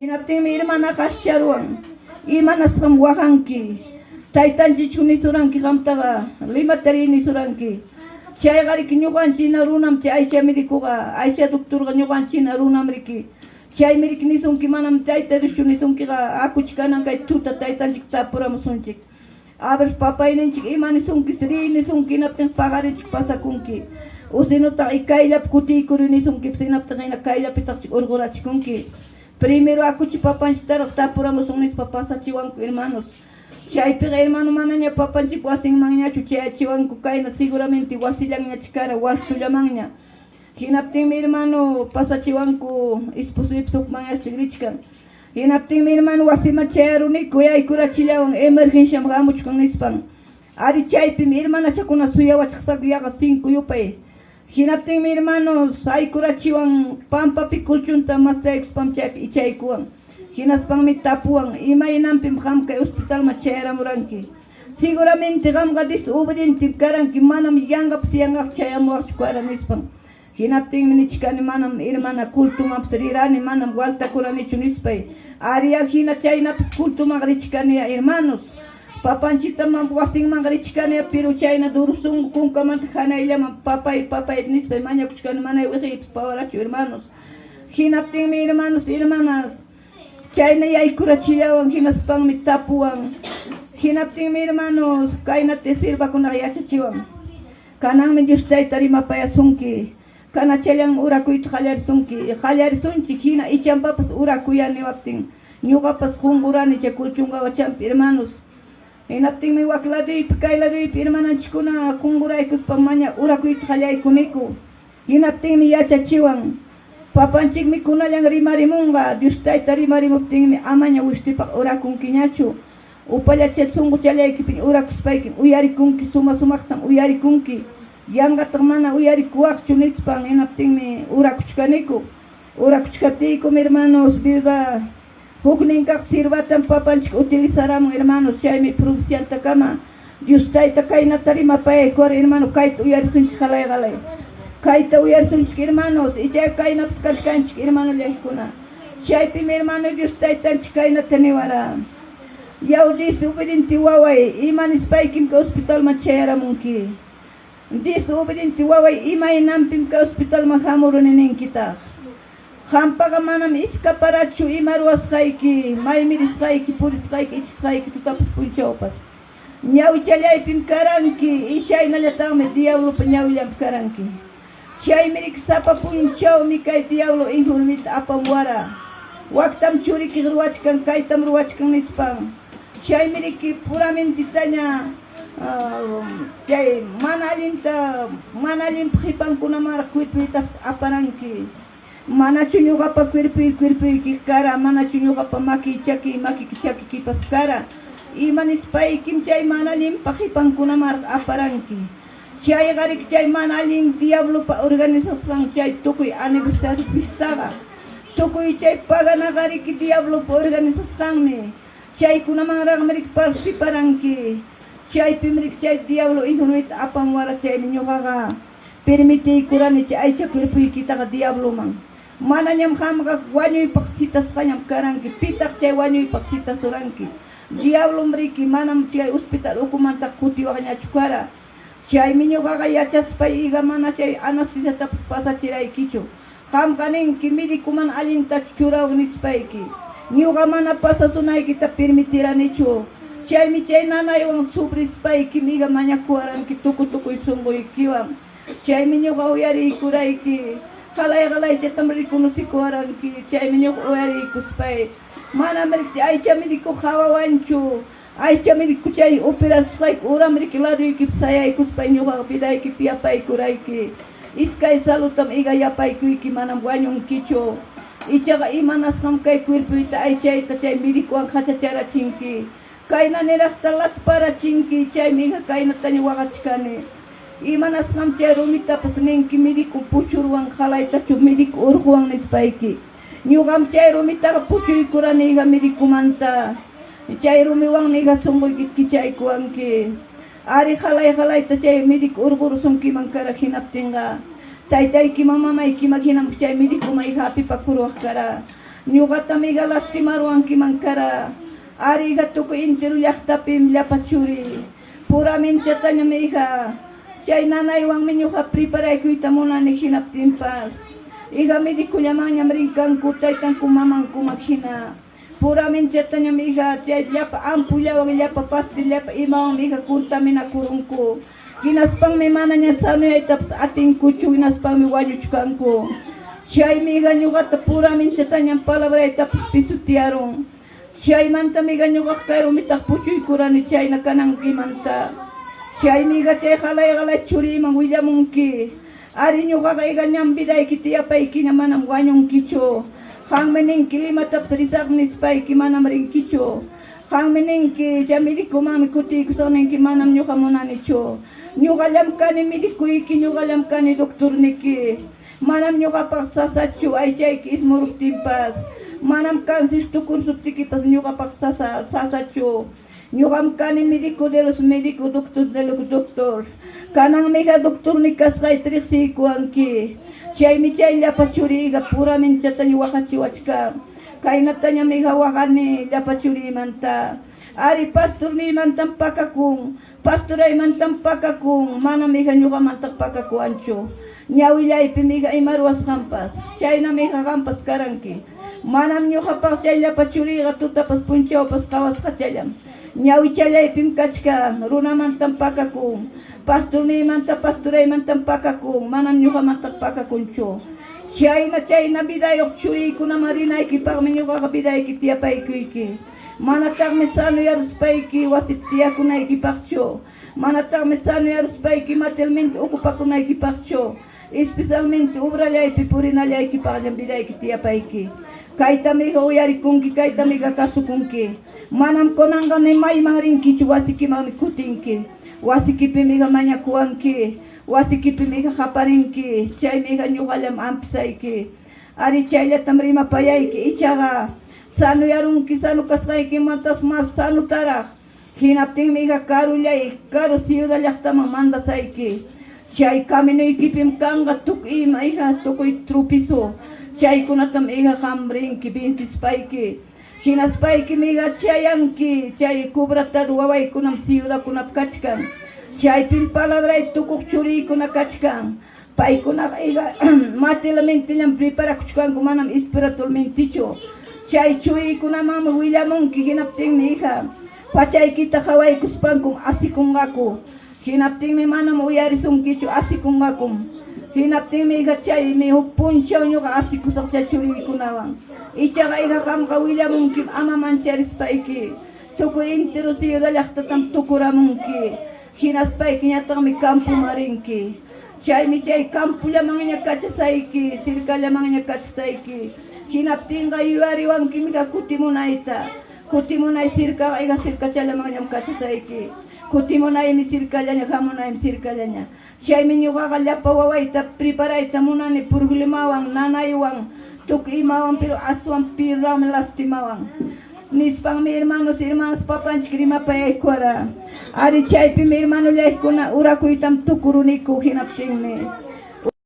Hinaptinmi hermanaqa ascharuwan, Imanasqam waqanki? Taytanchikchu nisuranki qamtaqa? Limatari nisuranki? Chayqariki ñuqanchik hina runam chay aycha médicoqa, aycha doctorqa ñuqanchik hina runam riki. Chaymi riki nisunki manam Tayta Dioschu nisunkiqa, akuchik kanan kay tuta taytanchik tapuramusunchik. A ver papayninchik ima nisunkis, riy nisunki hinaptinqa paqarinchik pasakunki. Usinutaq y kayllapi kutiykuri nisunkipas hinaptinqa hina kayllapitaqchik urqurachikunki. Primero akuchik papanchiktaraq tapuramusun nispa pasachiwanku hermanos. Chaypiqa hermano manaña papanchik wasinmanñachu chayachiwanku kayna seguramente wasillanñachik kara wastullamanña. Hinaptinmi hermano pasachiwanku esposoypas hukmanyasqa richkan. Hinaptinmi hermano wasiman chayaruniku yaykurachillawan emergenciaman hamuchkan nispan. Ari chaypim hermanachakuna suyawachkasqaku yaqa 5 yupay. Hinaptinmi hermano saykurachiwan pampapi colchonta mastaykuspam chaypi ichaykuwan. Hinaspanmi tapuwan imaynanpim qam kay hospitalman chayaramuranki. Seguramente qamqa desobedientem karanki manam yanqapas yanqaqa chayamuwaqchu kara nispan. Hinaptinmi nichkani manam hermana cultomanpas rirani manam waltakuranichu nispay. Ariya hina chaynapas cultomanqa richkaniya hermanos. Papanchiktaman wasinmanqa richkaniya pero chayna duro sunqu kunkamanta hanayllaman papay papay nispay mañakuchkani manay wiqiypas pawarachu hermanos. Hinaptinmi hermanos hermanas chayna yaykurachillawan hinaspanmi tapuwan. Hinaptinmi hermanos kaynata sirvakunaqa yachachiwan. Kananmi Dios tayta rimapayasunki. Kanachallanmi urakuyta qallarisunki. Qallarisunchik hina ichampapas urakuya niwaptin. Ñuqapas qunqurani chay colchonqawachampi hermanos. Hinaptinmi wak laduypi kay laduypi hermananchikkuna qunquraykuspa maña urakuyta qallaykuniku. Hinaptinmi yachachiwan. Papanchikmi kunallan rimarimunqa. Dios tayta rimarimuptinmi amaña wistipaq urakunkiñachu. Upallacha sunquchallaykipi urakuspaykim uyarikunki, suma sumaqtam uyarikunki. Yanqataq mana uyarikuwaqchu nispan hinaptinmi urakuchkaniku. Urakuchkaptiykum hermanos, viuda huknin kaq sirvatam papanchik utilizaramun hermanos, chaymi provincialtakama Dios tayta kaynata rimapayaykuwara hermano kayta uyarisunchik qalay qalay. Kayta uyarisunchik hermanos, ichaqa kaynapas kachkanchik hermanollaykuna. Chaypim hermano Dios taytanchik kaynata niwara. Yaw desobediente waway, ima nispaykim kay hospitalman chayaramunki. Desobediente waway, imaynanpim kay hospitalman hamuruni ninkitaq. Qampaqa manam iskaparachu ima ruwasqayki, maymi risqayki, purisqayki, ichisqayki tutapas punchawpas. Ñawichallaypim karanki y chaynallataqmi diablopa ñawillanpi karanki. Chaymi riki sapa punchawmi kay diablo informita apamuwara. Waktam churiki ruwachkan, kaytam ruwachkan nispan. Chaymi riki puramentitaña chay mana allinta, mana allinpa qipankunamanraq cuerpoytapas aparanki. Manachu ñuqapa cuerpoy cuerpoyki kara, manachu ñuqapa makiy chakiy makiki chakikipas kara. Ima nispaykim chay mana allinpa qipankunamanraq aparanki. Chayqariki chay mana allin diablopa organizasqan chay tukuy aniversario fiestaqa. Tukuy chay paganaqariki diablopa organizasqanmi. Chaykunamanraqmi riki participaranki. Chaypim riki chay diablo informita apamuwara chaymi ñuqaqa permitiykurani chay aycha cuerpoykitaqa diabloman. Manañam qamqa wañuypaq citasqañam karanki. Pitaq chay wañuypaq citasuranki? Diablom riki manam chay hospital ukumantaqa kutiwaqñachu kara. Chaymi ñuqaqa yachaspay iga mana chay anestesiatapas pasachiraykichu. Qamqa ninki médico mana allintachu churawaq nispayki. Ñuqa mana pasasunaykita permitiranichu. Chaymi chay nanaywan sufrispaykim iga mañakuwaranki tukuy tukuy sunquykiwan. Chaymi ñuqa uyariykurayki. Qalay qalaychatam reconocikuwaranki. Chaymi ñuqa uyariykuspay manam riki aycha médico qawawanchu. Aycha médico chay operasusqayki uram riki laduykipi sayaykuspay ñuqaqa vidaykipi yapaykurayki. Iskay salutam iga yapaykuyki manam wañunkichu. Ichaqa imanasqam kay cuerpoyta aychayta chay médicowan qachacharachinki. Kayna niraqta latparachinki chaymi iga kaynataña waqachkani. Imanasqam chay rumitapas ninki médico puchurwan qalaytachu médico urquwan nispayki. Ñuqam chay rumitaqa puchuykurani iga medicomanta. Chay rumiwanmi iga sunquykita kichaykuwanki. Ari qalay qalayta chay médico urqurusunkiman kara hinaptinqa taytaykiman mamaykiman hinam chay médicoman iga hapipakuruwaq kara. Ñuqatam hija lastimaruwankiman kara. Ari hija tukuy entero llaqtapim llapa churi. Pura minchatañam hija. Chay nanaywanmi ñuqa preparaykuyta munani hinaptinpas. Hija medicollamanñam rinkanku taytanku mamankuman hina. Pura minchatañam hija chay llapa ampullawan llapa pastillapa imawanmi hija contaminakurunku. Hinaspanmi manaña sanoyaytapas atinkuchu hinaspanmi wañuchkanku. Chaymi hija ñuqata pura minchatañam palabraytapas pisotearun. Chaymantam hija ñuqaqa kay rumitaq puchuykurani chayna kanankimanta. Chaymi hija chay qalay qalay churiyman willamunki. Ari ñuqaqa hija ñam vidayki tiyapaykiña manam wañunkichu. Qanmi ninki Limatapas risaq nispayki manam rinkichu. Qanmi ninki chay medicomanmi kutiykusaq ninki manam ñuqa munanichu. Ñuqallam kani medicuyki, ñuqallam kani doctorniki. Manam ñuqapaq sasachu aychayki ismuruptinpas. Manam cáncer tukursuptikipas ñuqapaq sasa sasachu. Ñuqam kani médico de los médicos, doctor de los doctor. Kananmi hija doctorni kasqayta riqsiykuwanki. Chaymi chay llapa churiyqa pura minchataña waqachiwachkan. Kaynatañam hija waqani llapa churiymanta. Ari pastorniymantam pakakun, pastoraymantam pakakun, manam hija ñuqamantaqa pakakuwanchu. Ñawillaypim hija ima ruwasqanpas. Chaynam hija qampas karanki. Manam ñuqapaq chay llapa churiyqa tutapas punchawpas qawasqachallam. Ñawichallaypim kachkan, runamantam pakakun, pastorniymanta pastoraymantam pakakun, manam ñuqamantaqa pakakunchu. Chayna chayna vidayuq churiykunaman rinaykipaqmi ñuqaqa vidayki tiyapaykuyki. Manataqmi sanoyaruspayki wasipi tiyakunaykipaqchu. Manataqmi sanoyaruspayki materialmente ocupakunaykipaqchu. Especialmente obrallaypi purinallaykipaqllam vidayki tiyapayki. Kaytam hija uyarikunki, kaytam hija kasukunki. Manam kunanqa ni mayman rinkichu, wasikimanmi kutinki. Wasikipim hija mañakuwanki, wasikipim hija qaparinki, chaymi hija ñuqallam ampisayki. Ari chayllatam rimapayayki, ichaqa sanoyarunki, sano kasqaykimantas mas sanotaraq. Hinaptinmi hija karullay, karu ciudad llaqtaman mandasayki. Chay caminoykipim kanqa tukuy ima hija, tukuy tropizo. Chaykunatam hija qam rinki vencispayki. Hinaspaykim hija chayanki, chay cobratado wawaykunam ciudadkunap kachkan. Chaypim palabray tukuq churiykuna kachkan. Paykunaqa hija materialmentellam preparakuchkanku, manam espiritualmentechu. Chay churiykunamanmi willamunki, hinaptinmi hija pachaykita qawaykuspankum asikunqaku. Hinaptinmi manam uyarisunkichu, asikunqakum. Hinaptinmi hija chaymi huk punchaw ñuqa asikusaq chay churiykunawan. Ichaqa hija qamqa willamunkim ama mancharispayki. Tukuy entero ciudad llaqtatam tukuramunki. Hinaspaykiñataqmi campoman rinki. Chaymi chay campollamanña kachasayki, cercallamanña kachasayki. Hinaptinqa yuyariwankim hija kutimunayta. Kutimunay cercaqa hija cercachallamanñam kachasayki. Kutimunaymi cercallaña, hamunaymi cercallaña. Chaymi ñuqaqa llapa wawayta preparayta munani problemawan, nanaywan, tukuy imawan, pero aswan peorraqmi lastimawan. Nispanmi hermanos, hermanas papanchik rimapayaykuwara. Ari chaypim hermanollaykuna orakuytam tukuruniku hinaptinmi.